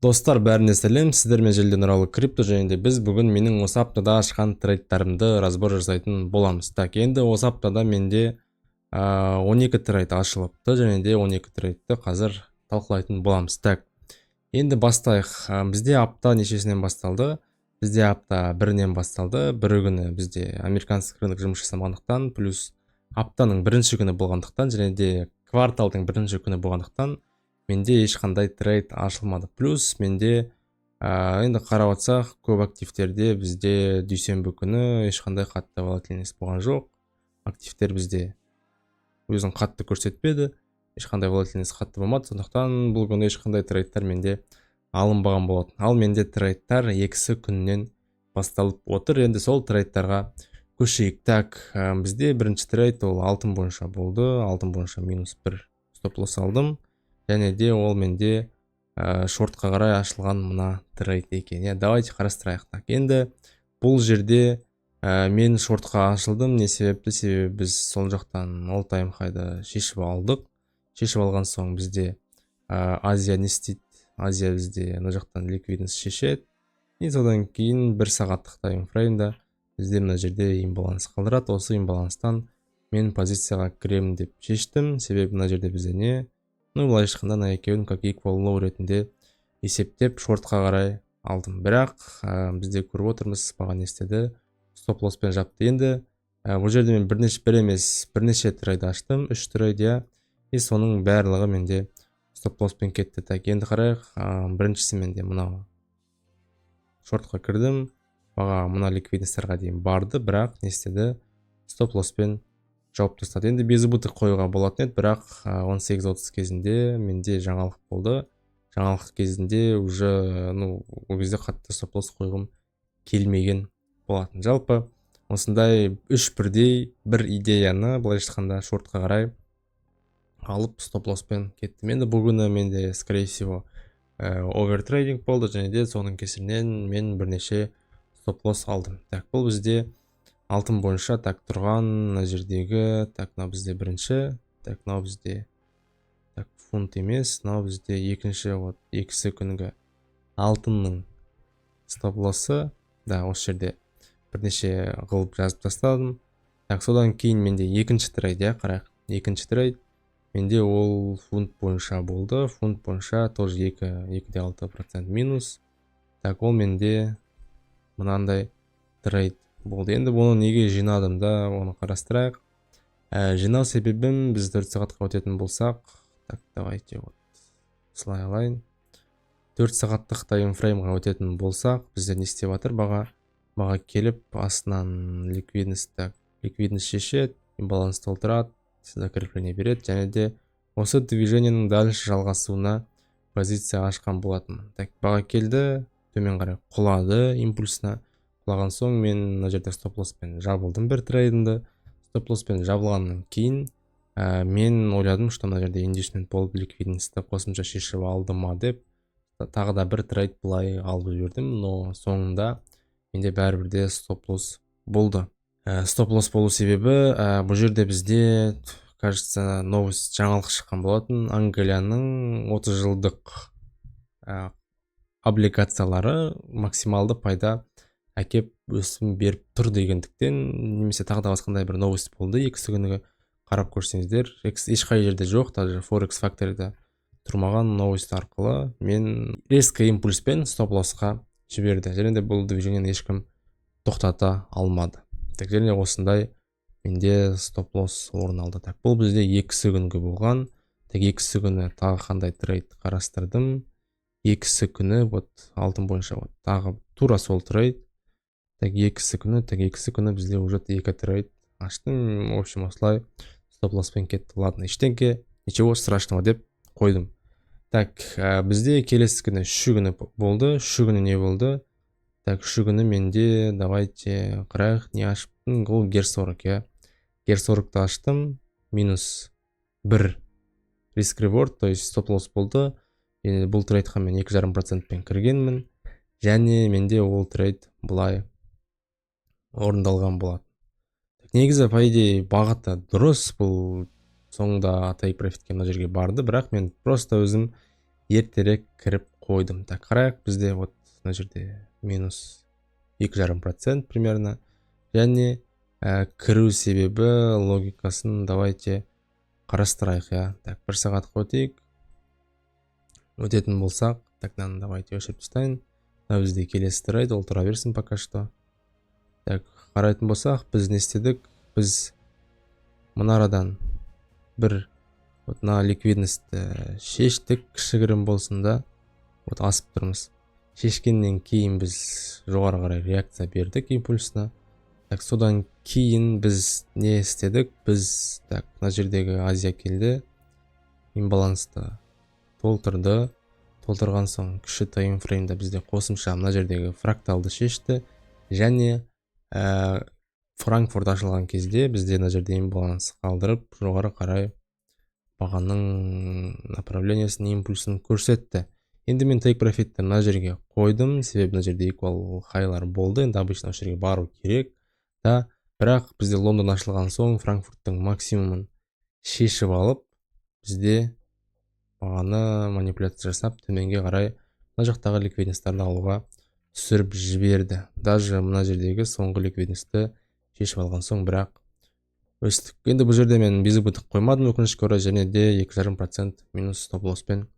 Достар, бәріне сәлем! Сіздермен Желден Нұралы Крипто және де біз бүгін менің осы аптада ашқан трейдтарымды разбор жасайтын боламыз. Так, енді осы аптада менде 12 трейд ашылыпты және де 12 трейдті қазір талқылайтын боламыз. Так, енді бастайық. Бізде апта нешесінен басталды? Бізде апта бірінен басталды. Бір күні бізде американский рынок жұмыс жасамағандықтан, плюс аптаның бірінші күні болғандықтан және де кварталдың бірінші күні болғандықтан, менде ешқандай трейд ашылмады. Плюс менде енді қарап отырсақ, көп активтерде бізде дүйсенбі күні ешқандай қатты волатильность болған жоқ. Активтер бізде өзін қатты көрсетпеді, ешқандай волатильность қатты болмады. Сондықтан бұл күні ешқандай трейдтар менде алынбаған болатын. Ал менде трейдтар екісі күннен басталып отыр. Енді сол трейдтарға көшейік. Так, бізде бірінші трейд ол алтын бойынша болды. Алтын бойынша минус бір стоп лосс алдым және де ол менде шортқа қарай ашылған мына трейд екен, иә. Давайте қарастырайық. Так, енді бұл жерде мен шортқа ашылдым. Не себепті? Себебі біз сол жақтан all time хайды шешіп алдық. Шешіп алған соң бізде Азия не істейді? Азия бізде мына жақтан ликвидность шешеді и содан кейін бір сағаттық таймфреймда бізде мына жерде имбаланс қалдырады. Осы имбаланстан мен позицияға кіремін деп шештім. Себебі мына жерде бізде не, ну, былайша айтқанда, мына екеуін как equal low ретінде есептеп, шортқа қарай алдым. Бірақ бізде көріп отырмыз, баға не істеді? Стоп лосспен жапты. Енді бұл жерде мен бірнеше, бір емес, бірнеше трейд аштым, үш трейд, иә, и соның барлығы менде стоп лосспен кетті. Так, енді қарайық. Біріншісі менде мынау шортқа кірдім. Баға мына ликвидностьтарға дейін барды, бірақ не істеді? Стоп лосспен жауып тастады. Енді безубыток қоюға болатын еді, бірақ 18:30 кезінде менде жаңалық болды. Жаңалық кезінде уже, ну, ол кезде қатты стоп лосс қойғым келмеген болатын. Жалпы, осындай үш бірдей бір идеяны, былайша айтқанда, шортқа қарай алып, стоп лосспен кеттім. Енді бұл күні менде, скорее всего, овертрейдинг болды және де соның кесірінен мен бірнеше стоп лосс алдым. Так, бұл бізде алтын бойынша. Так, тұрған мына жердегі, так, мынау бізде бірінші, так, мынау бізде, так, фунт емес, мынау бізде екінші. Вот екісі күнгі алтынның стоп лоссы да, осы жерде бірнеше қылып жазып тастадым. Так, содан кейін менде екінші трейд, иә, қарайық. Екінші трейд менде ол фунт бойынша болды. Фунт бойынша тоже 2,6% минус. Так, ол менде мынандай трейд болды. Енді бұны неге жинадым да, оны қарастырайық. Жинау себебім, біз 4 сағатқа өтетін болсақ, так, давайте вот осылай алайын. 4 сағаттық таймфреймға өтетін болсақ, бізде не істеп жатыр баға? Баға келіп, астынан ликвидность, так, ликвидность шешеді, имбаланс толтырады, закрепление береді және де осы движениенің дальше жалғасуына позиция ашқан болатынмын. Так, баға келді, төмен қарай құлады импульсына. Құлаған соң мен мына жерде стоп лосспен жабылдым бір трейдімді. Стоп лосспен жабылғаннан кейін мен ойладым, что мына жерде индюсмент болып, ликвидностьті қосымша шешіп алды ма деп, тағы да бір трейд былай алып жібердім. Но соңында менде бәрібір де стоп лосс болды. Стоп лосс болу себебі, бұл жерде бізде, кажется, новость, жаңалық шыққан болатын: Англияның 30 жылдық облигациялары максималды пайда әкеп, өсім беріп тұр дегендіктен немесе тағы да басқандай бір новость болды. Екісі күні қарап көрсеңіздер, ешқай жерде жоқ, даже Forex Factoryда тұрмаған новость арқылы мен резко импульспен стоп лоссқа жіберді және де бұл движениені ешкім тоқтата алмады. Так, және осындай менде стоп лосс орын алды. Так, бұл бізде екісі күнгі болған. Так, екісі күні тағы қандай трейд қарастырдым? Екісі күні вот алтын бойынша, вот тағы тура сол трейд. Так, екісі күні, так, екісі күні бізде уже екі трейд аштым. В общем, осылай стоп лосспен кетті. Ладно, ештеңке, ничего страшного деп қойдым. Так, бізде келесі күні, үші күні болды. Үші күні не болды? Так, үші күні менде, давайте қарайық, не ашыппын. Ол гер 40, иә, гер 40-ты аштым. Минус бір риск реворд, то есть стоп лосс болды. Енді бұл трейдқа мен 2,5%-пен кіргенмін және менде ол трейд былай орындалған болады. Негізі, по идее, бағыты дұрыс, бұл соңында тейк профитке мына жерге барды, бірақ мен просто өзім ертерек кіріп қойдым. Так, қарайық, бізде вот мына жерде минус 2,5% примерно. Және кіру себебі, логикасын давайте қарастырайық, иә. Так, бір сағатқа өтейік. Өтетін болсақ, так, мынаны давайте өшіріп тастайын. Мына бізде келесі трейд, ол тұра берсін пока что. Так, қарайтын болсақ, біз не істедік? Біз мына арадан бір вот мына ликвидностьті шештік, кішігірім болсын да, вот асып тұрмыз. Шешкеннен кейін біз жоғары қарай реакция бердік импульсына. Так, содан кейін біз не істедік? Біз, так, мына жердегі Азия келді, имбалансты толтырды. Толтырған соң кіші таймфреймда бізде қосымша мына жердегі фракталды шешті және Франкфурт ашылған кезде бізде мына жерде имбаланс қалдырып, жоғары қарай бағаның направлениесін, импульсын көрсетті. Енді мен тейк профитті мына жерге қойдым, себебі мына жерде equal хайлар болды. Енді обычно осы жерге бару керек да, бірақ бізде Лондон ашылған соң Франкфурттың максимумын шешіп алып, бізде бағаны манипуляция жасап, төменге қарай мына жақтағы ликвидностьтарды алуға түсіріп жіберді. Даже мына жердегі соңғы ликвидностьті шешіп алған соң, бірақ өстік. Енді бұл жерде мен безубыток қоймадым, өкінішке орай, және де 2,5% минус стоп лосспен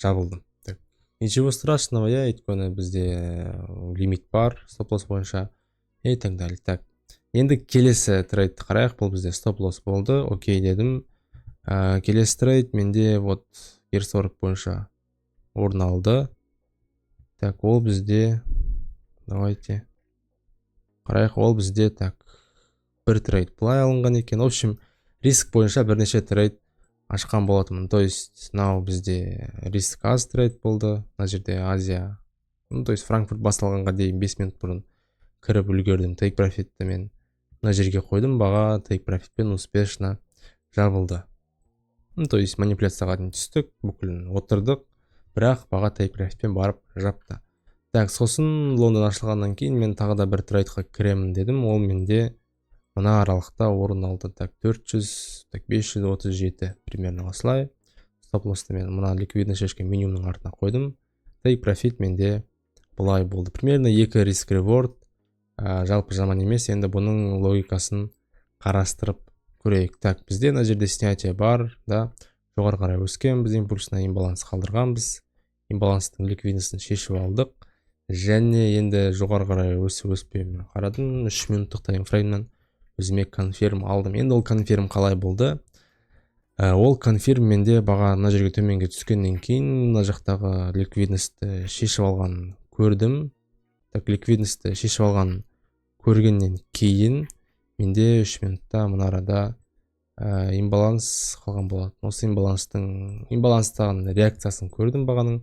жабылдым. Так, ничего страшного, иә, өйткені бізде лимит бар стоп лосс бойынша и так далее. Так, енді келесі трейдті қарайық. Бұл бізде стоп лосс болды, окей дедім. Келесі трейд менде вот GER 40 бойынша орын алды. Так, ол бізде, давайте қарайық, ол бізде, так, бір трейд былай алынған екен. В общем, риск бойынша бірнеше трейд ашқан болатынмын. То есть мынау бізде риск аз трейд болды. Мына жерде Азия, ну, то есть Франкфурт басталғанға дейін 5 минут бұрын кіріп үлгердім. Тейк профитті мен мына жерге қойдым, баға тейк профитпен успешно жабылды. Ну, то есть манипуляцияға дейін түстік, бүкілін отырдық, бірақ баға тейк профитпен барып жапты. Так, сосын Лондон ашылғаннан кейін мен тағы да бір трейдқа кіремін дедім. Ол менде мына аралықта орын алды. Так, 400, так, 537, примерно осылай. Стоп лоссты мен мына ликвидный шешкен минимумның артына қойдым. Тейк профит менде былай болды. Примерно екі риск реворд, жалпы жаман емес. Енді бұның логикасын қарастырып көрейік. Так, бізде мына жерде снятие бар да, жоғары қарай өскенбіз импульсына, имбаланс қалдырғанбыз, имбаланстың ликвидностін шешіп алдық. Және енді жоғары қарай өсіп өспеуін қарадым, 3 минуттық таймфреймнен өзіме конфирм алдым. Енді ол конфирм қалай болды? Ол конфирм менде баға мына жерге төменге түскеннен кейін мына жақтағы ликвидностьті шешіп алғанын көрдім. Так, ликвидностьті шешіп алғанын көргеннен кейін менде 3 минутта мына арада имбаланс қалған болатын. Осы имбаланстағы реакциясын көрдім бағаның.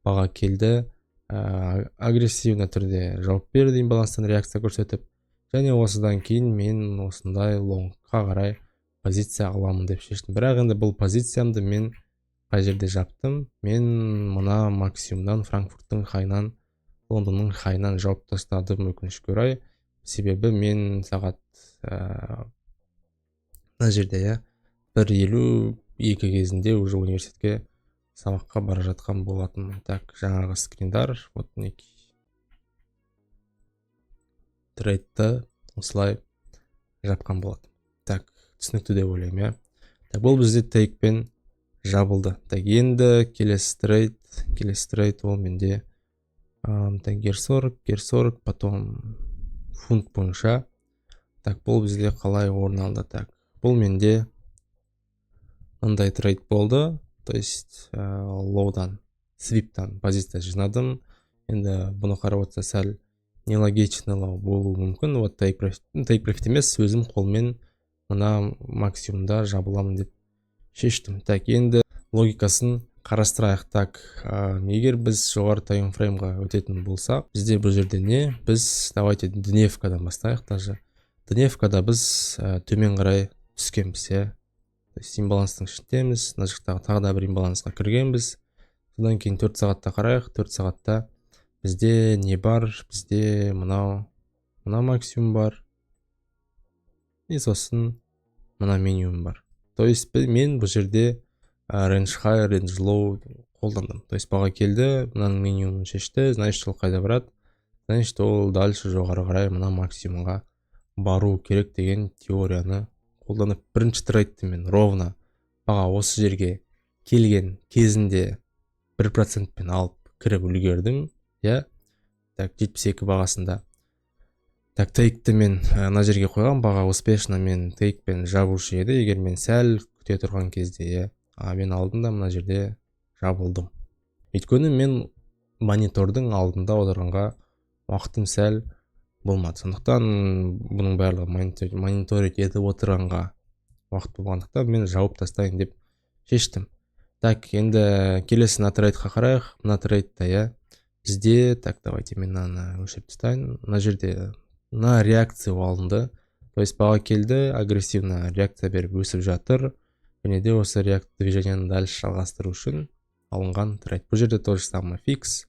Баға келді, агрессивно түрде жауап берді имбаланстан реакция көрсетіп. Және осыдан кейін мен осындай лонгқа қарай позиция аламын деп шештім. Бірақ енді бұл позициямды мен қай жерде жаптым? Мен мына максимумнан, Франкфурттың хайынан, Лондонның хайынан жауып тастадым, өкінішке орай. Себебі мен сағат мына жерде, иә, 1:52 кезінде уже университетке сабаққа бара жатқан болатынмын. Так, жаңағы скриндар, вот мінекей, трейдті осылай жапқан болатын. Так, түсінікті деп ойлаймын, иә. Так, бұл бізде тейкпен жабылды. Так, енді келесі трейд. Келесі трейд ол менде так, GER 40, GER 40, потом фунт бойынша. Так, бұл бізде қалай орын алды? Так, бұл менде мындай трейд болды. То есть лоудан, свиптан позиция жинадым. Енді бұны қарап отырса, сәл нелогичныйлау болуы мүмкін. Вот тейк профит, тейк профит емес, өзім қолмен мына максимумда жабыламын деп шештім. Так, енді логикасын қарастырайық. Так, егер біз жоғары таймфреймға өтетін болсақ, бізде бұл жерде не? Біз давайте дневкадан бастайық. Даже дневкада біз төмен қарай түскенбіз, иә, то есть имбаланстың ішіндеміз. Мына жақтағы тағы да бір имбалансқа кіргенбіз. Содан кейін 4 сағатта қарайық. 4 сағатта бізде не бар? Бізде мынау, мына максимум бар и сосын мына минимум бар. То есть мен бұл жерде range high, range low Қолдандым. То есть баға келді, мынаның минимумын шешті, значит, ол қайда барады? Значит, ол дальше жоғары қарай мына максимумға бару керек деген теорияны қолданып, бірінші трейдті мен ровно баға осы жерге келген кезінде 1%-пен алып кіріп үлгердім, иә. Так, 72 бағасында. Так, тейкті мен мына жерге қойған, баға успешно мен тейкпен жабушы еді, егер мен сәл күте тұрған кезде, иә. А мен алдым да, мына жерде жабылдым, өйткені мен монитордың алдында отырғанға уақытым сәл болмады. Сондықтан бұның барлығы мониторинг етіп отырғанға уақыт болмағандықтан, мен жауып тастайын деп шештім. Так, енді келесі мына трейдқа қарайық. Мына трейдта, иә, бізде, так, давайте мен мынаны өшіріп тастайын. Мына жерде мына реакция алынды, то есть баға келді, агрессивно реакция беріп өсіп жатыр және де осы реакт движениені дальше жалғастыру үшін алынған трейд. Бұл жерде то же самое, фикс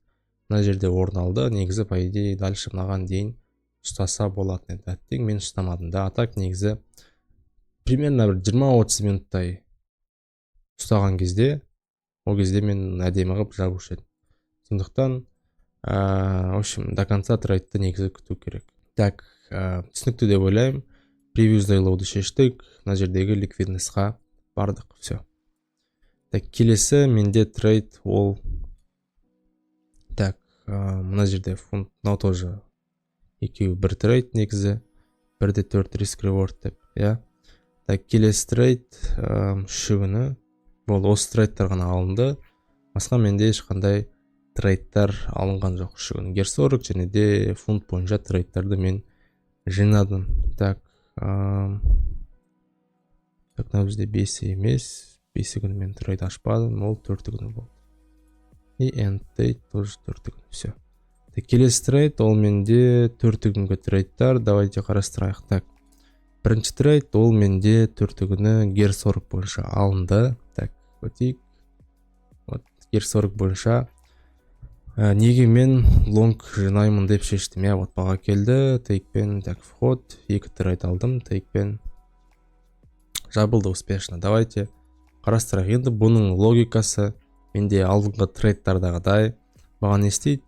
мына жерде орын алды. Негізі, по идее, дальше мынаған дейін ұстаса болатын еді, әттең, мен ұстамадым да. А так негізі примерно бір 20-30 минуттай ұстаған кезде, ол кезде мен әдемі қылып жабушы едім. Сондықтан в общем, до конца трейдті негізі күту керек. Так, түсінікті деп ойлаймын. Previous day low-ды шештік, мына жердегі ликвидностьқа бардық, все. Так, келесі менде трейд ол, так, мына жерде фунт. Мынау тоже екеуі бір трейд негізі, 1,4 риск реворд деп, иә. Так, келесі трейд үші күні болды. Осы трейдтер ғана алынды, басқа менде ешқандай трейдтар алынған жоқ. Үші күні гер 40 және де фунт бойынша трейдтарды мен жинадым. Так, так, мынау бізде бесі емес, бесі күні мен трейд ашпадым, ол төрті күні болды. И end date тоже төрті күні, все. Келесі трейд ол менде төрті күнгі трейдтар, давайте қарастырайық. Так, бірінші трейд ол менде төрті күні гер 40 бойынша алынды. Так, өтейік. Вот гер 40 бойынша неге мен лонг жинаймын деп шештім, иә. Вот баға келді, тейкпен, так, вход, екі трейд алдым, тейкпен жабылды успешно. Давайте қарастырайық. Енді бұның логикасы менде алдыңғы трейдтардағыдай: баға не істейді?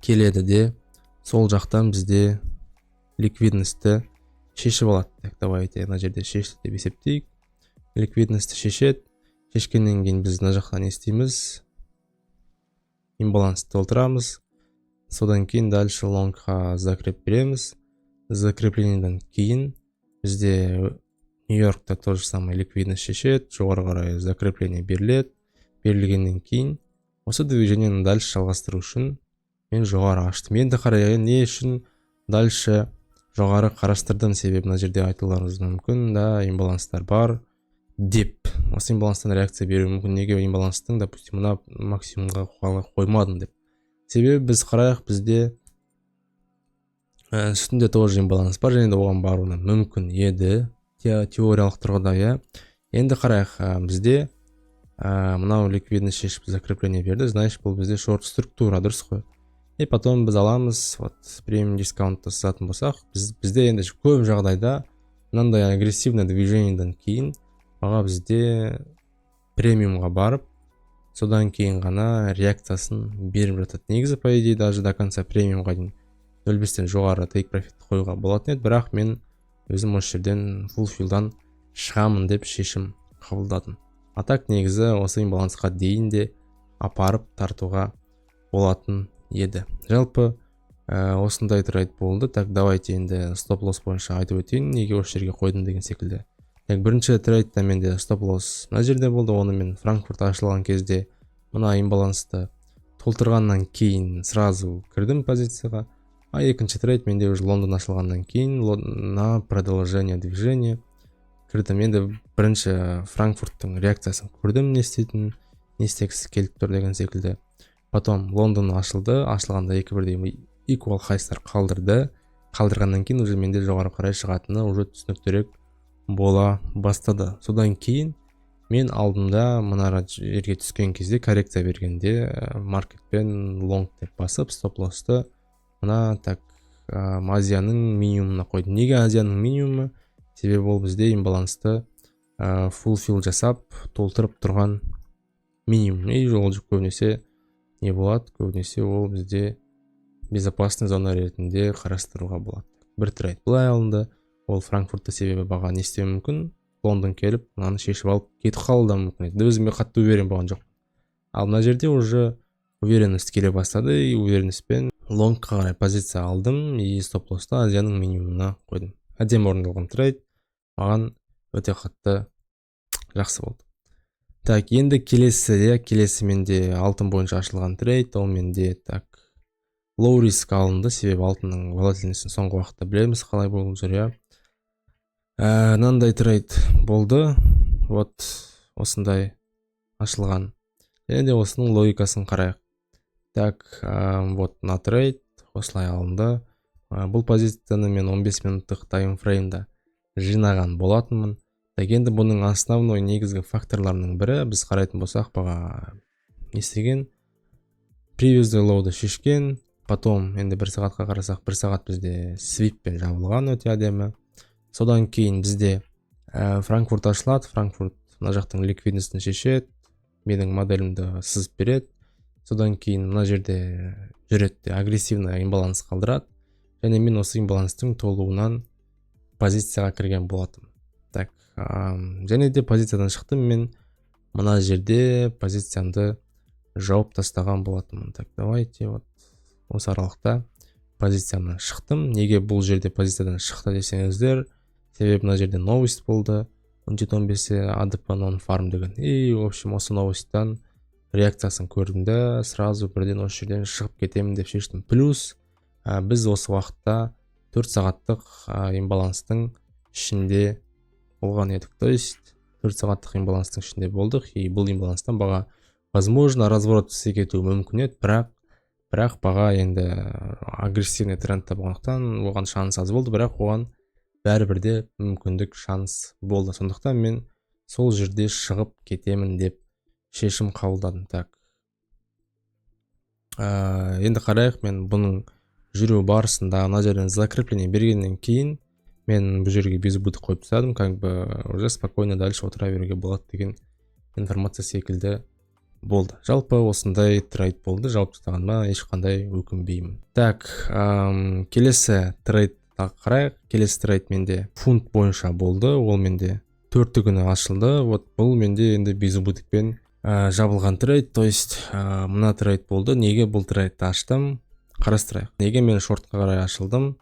Келеді де, сол жақтан бізде ликвидностьті шешіп алады. Так, давайте мына жерде шешті деп есептейік. Ликвидностьті шешеді. Шешкеннен кейін біз мына жақта не істейміз? Имбалансты толтырамыз. Содан кейін дальше лонгқа закреп береміз. Закреплениеден кейін бізде Нью-Йоркта то же самое, ликвидность шешеді, жоғары қарай закрепление беріледі. Берілгеннен кейін осы движениені дальше жалғастыру үшін мен жоғары аштым. Енді қарай, не үшін дальше жоғары қарастырдым? Себебі мына жерде айтуларыңыз мүмкін да, имбаланстар бар деп, осы имбаланстан реакция беруі мүмкін, неге имбаланстың, допустим, мына максимумға қоймадым деп. Себебі біз қарайық, бізде үстінде тоже имбаланс бар және де оған баруына мүмкін еді теориялық тұрғыда, иә. Енді қарайық, бізде мынау ликвидность шешіп, закрепление берді, значит, бұл бізде шорт структура, дұрыс қой? И потом біз аламыз, вот премиум дискаунтты сызатын болсақ, бізде енді көп жағдайда мынандай агрессивный движениеден кейін баға бізде премиумға барып, содан кейін ғана реакциясын беріп жатады. Негізі, по идее, даже до конца премиумға дейін 0,5-тен жоғары тейк профит қоюға болатын еді, бірақ мен өзім осы жерден full fill-дан шығамын деп шешім қабылдадым. А так негізі осы имбалансқа дейін де апарып тартуға болатын еді. Жалпы осындай трейд болды. Так, давайте енді стоп лосс бойынша айтып өтейін, неге осы жерге қойдым деген секілді. Так, бірінші трейдта менде стоп лосс мына жерде болды. Оны мен Франкфурт ашылған кезде мына имбалансты толтырғаннан кейін сразу кірдім позицияға. А екінші трейд менде уже Лондон ашылғаннан кейін на продолжение движения кірдім. Енді бірінші Франкфурттың реакциясын көрдім, не істейтінін, не істегісі келіп тұр деген секілді. Потом Лондон ашылды, ашылғанда екі бірдей equal highстар қалдырды. Қалдырғаннан кейін уже менде жоғары қарай шығатыны уже түсініктірек бола бастады. Содан кейін мен алдымда мына жерге түскен кезде, коррекция бергенде, маркетпен лонг деп басып, стоп лоссты мына, так, азияның минимумына қойдым. Неге азияның минимумы? Себебі ол бізде имбалансты full fill жасап, толтырып тұрған минимум. Минимум. И ол көбінесе не болады? Көбінесе ол бізде безопасный зона ретінде қарастыруға болады. Бір трейд былай алынды. Ол Франкфуртта, себебі баға не істеуі мүмкін? Лондон келіп, мынаны шешіп алып кетіп қалуы да мүмкін еді. Өзіме қатты уверен болған жоқпын. Ал мына жерде уже уверенность келе бастады, и уверенностьпен лонгқа қарай позиция алдым, и стоп лоссты Азияның минимумына қойдым. Әдемі орындалған трейд, маған өте қатты жақсы болды. Так, енді келесі, иә, келесі менде алтын бойынша ашылған трейд. Ол менде, так, лоу риск алынды, себебі алтынның волатильностін соңғы уақытта білеміз, қалай болып жүр, иә. Мынандай трейд болды, вот осындай ашылған. Және де осының логикасын қарайық. Так, вот мына трейд осылай алынды. Бұл позицияны мен 15 минуттық таймфреймда жинаған болатынмын. Так, енді бұның основной, негізгі факторларының бірі, біз қарайтын болсақ, баға не істеген? Previous лоуды шешкен. Потом енді бір сағатқа қарасақ, бір сағат бізде свиппен жабылған, өте әдемі. Содан кейін бізде Франкфурт ашылады. Франкфурт мына жақтың ликвидностін шешеді, менің моделімді сызып береді. Содан кейін мына жерде жүреді де, агрессивный имбаланс қалдырады, және мен осы имбаланстың толуынан позицияға кірген болатынмын. Так, және де позициядан шықтым. Мен мына жерде позициямды жауып тастаған болатынмын. Так, давайте, вот осы аралықта позициямнан шықтым. Неге бұл жерде позициядан шықты десеңіздер, себебі мына жерде новость болды 17:15-те, ADP нон-фарм деген. И в общем, осы новостьтан реакциясын көрдім да, сразу бірден осы жерден шығып кетемін деп шештім. Плюс біз осы уақытта 4 сағаттық имбаланстың ішінде болған едік, то есть 4 сағаттық имбаланстың ішінде болдық. И бұл имбаланстан баға, возможно, разворот істей кетуі мүмкін еді, бірақ баға енді агрессивный трендте болғандықтан, оған шанс аз болды, бірақ оған бәрібір де мүмкіндік, шанс болды. Сондықтан мен сол жерде шығып кетемін деп шешім қабылдадым. Так, енді қарайық. Мен бұның жүру барысында мына жерден закрепление бергеннен кейін мен бұл жерге безубыток қойып тастадым, как бы уже спокойно дальше отыра беруге болады деген информация секілді болды. Жалпы осындай трейд болды, жауып тастағаныма ешқандай өкінбеймін. Так, келесі трейд қарайық. Келесі трейд менде фунт бойынша болды. Ол менде 4-і күні ашылды. Вот бұл менде енді безубытокпен жабылған трейд, то есть мына трейд болды. Неге бұл трейдті аштым, қарастырайық. Неге мен шортқа қарай ашылдым?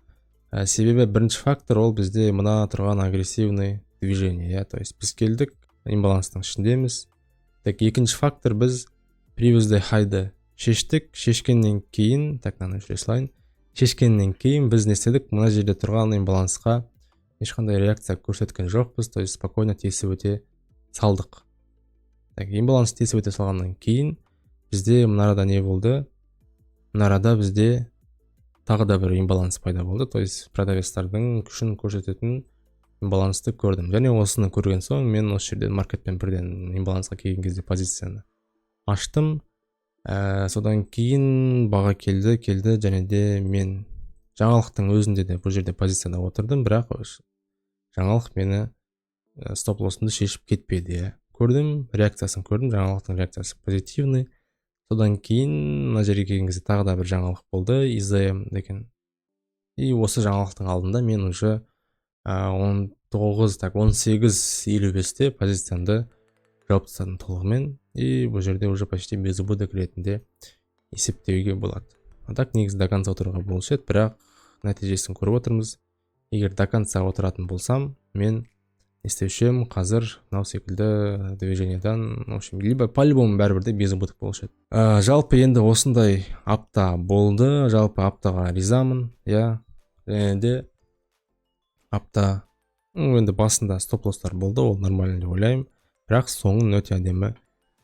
Себебі бірінші фактор ол бізде мына тұрған агрессивный движение, иә, то есть біз келдік, имбаланстың ішіндеміз. Так, екінші фактор: біз previous day хайды шештік. Шешкеннен кейін, так, мынаны өшіре салайын. Шешкеннен кейін біз не істедік? Мына жерде тұрған имбалансқа ешқандай реакция көрсеткен жоқпыз, то есть спокойно тесіп өте салдық. Так, имбаланс тесіп өте салғаннан кейін бізде мына арада не болды? Мына арада бізде тағы да бір имбаланс пайда болды, то есть продавецтардың күшін көрсететін имбалансты көрдім. Және осыны көрген соң мен осы жерден маркетпен бірден имбалансқа келген кезде позицияны аштым. Содан кейін баға келді, келді, және де мен жаңалықтың өзінде де бұл жерде позицияда отырдым, бірақ жаңалық мені стоп лоссымды шешіп кетпеді, иә. Көрдім, реакциясын көрдім, жаңалықтың реакциясы позитивный. Содан кейін мына жерге келген кезде тағы да бір жаңалық болды, ISM деген. И осы жаңалықтың алдында мен уже 19, так, 18:55-те позициямды жауып тастадым толығымен. И бұл жерде уже почти безубыток ретінде есептеуге болады. А так негізі до конца отыруға болушы еді, бірақ нәтижесін көріп отырмыз. Егер до конца отыратын болсам, мен не істеуші едім қазір? Мынау секілді движениедан, в общем, либо по любому бәрібір де безубыток болушы еді. Жалпы енді осындай апта болды. Жалпы аптаға ризамын, иә. Және де апта, ну, енді басында стоп лосстар болды, ол нормально деп ойлаймын, бірақ соңын өте әдемі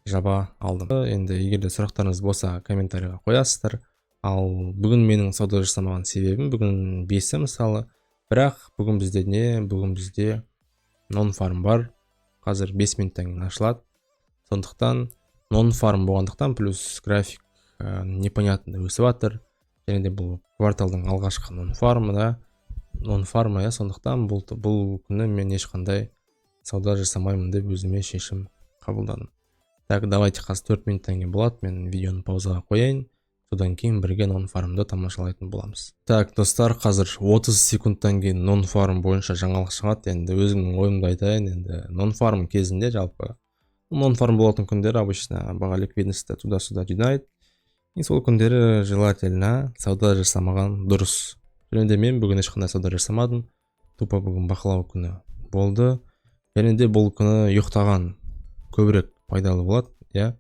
жаба алдым. Енді егер де сұрақтарыңыз болса, комментарийға қоясыздар. Ал бүгін менің сауда жасамаған себебім, бүгін 5-і мысалы, бірақ бүгін бізде не? Бүгін бізде нон фарм бар, қазір 5 минуттан кейін ашылады. Сондықтан нон фарм болғандықтан, плюс график непонятно өсіп жатыр, және де бұл кварталдың алғашқы нон фармы да, нон фарма, иә. Сондықтан бұл күні мен ешқандай сауда жасамаймын деп өзіме шешім қабылдадым. Так, давайте, қазір 4 минуттан кейін болады, мен видеоны паузаға қояйын, содан кейін бірге нон-фармды тамашалайтын боламыз. Так, достар, қазір 30 секундтан кейін нон-фарм бойынша жаңалық шығады. Енді өзімнің ойымды айтайын. Енді нон-фарм кезінде, жалпы нон-фарм болатын күндері, обычно баға ликвидностьті туда сюда жинайды, и сол күндері желательно сауда жасамаған дұрыс. Және де мен бүгін ешқандай сауда жасамадым, тупо бүгін бақылау күні болды. Және де бұл күні ұйықтаған көбірек пайдалы болады, иә,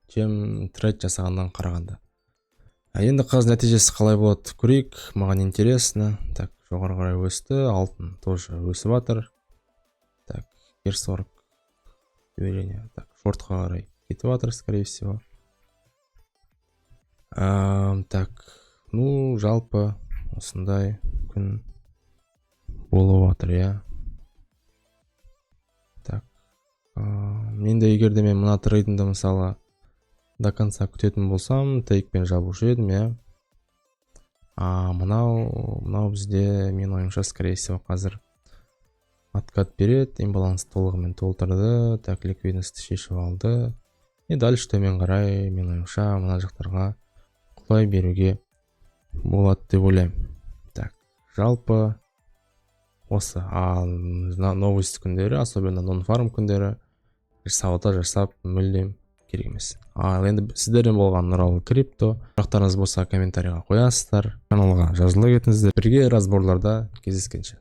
чем трейд жасағаннан қарағанда. А енді қазір нәтижесі қалай болады, көрейік, маған интересно. Так, жоғары қарай өсті, алтын тоже өсіп жатыр. Так, GER 40 движение, так, шортқа қарай кетіп жатыр, скорее всего. Так, ну, жалпы осындай күн болып жатыр, иә. Так, менде, егер де мен мына трейдімді, мысалы, до конца күтетін болсам, тейкпен жабушы едім, иә. А мынау бізде, менің ойымша, скорее всего, қазір откат береді. Имбаланс толығымен толтырды. Так, ликвидностьті шешіп алды, и дальше төмен қарай, менің ойымша, мына жақтарға құлай беруге болады деп ойлаймын. Так, жалпы осы. Ал новость күндері, особенно нон-фарм күндері, сауда жасап мүлдем керек емес. Ал енді сіздерден болған Нұралы Крипто. Сұрақтарыңыз болса, комментарийға қоясыздар, каналға жазыла кетіңіздер. Бірге разборларда кездескенше.